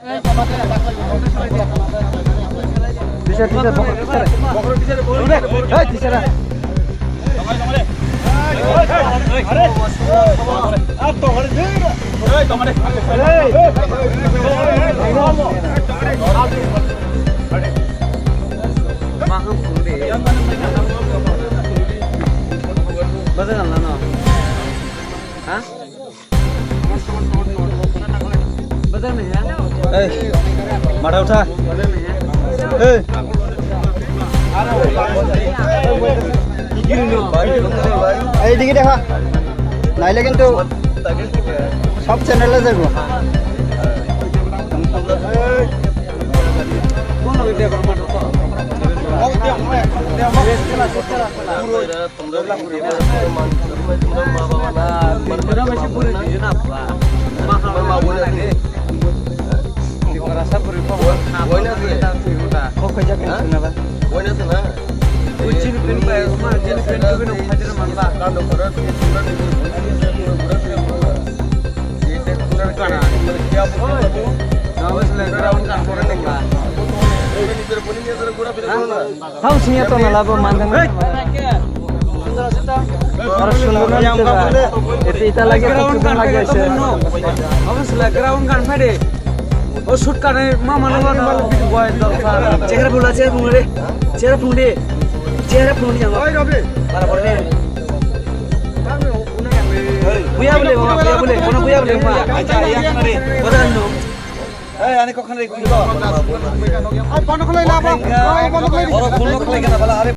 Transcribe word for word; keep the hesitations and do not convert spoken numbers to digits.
Teacher, teacher, bokro teacher. Hey, teacher. Bazar nana. Ha? এই, মাথা উঠা। এই। এইদিকে দেখা। নাইলে কিন্তু সব চ্যানেলে যাইব। Thang singya tongna labo manthang. Oro sundor na ita lagi, ita lagi ase. Abo sila ground kan phai de. O shoot kane ma mano ma no. Chehra phung de, chehra phung de. Chehra phung de. Chehra phung de jang. Oi Rabi. Bara bole. Buya bole, buya bole, kono buya bole. Bodan no. Ei, ani kokhan rei kulo. Ai, bondo khulai na, bondo khulai na. Oro phone khulai kana bala, are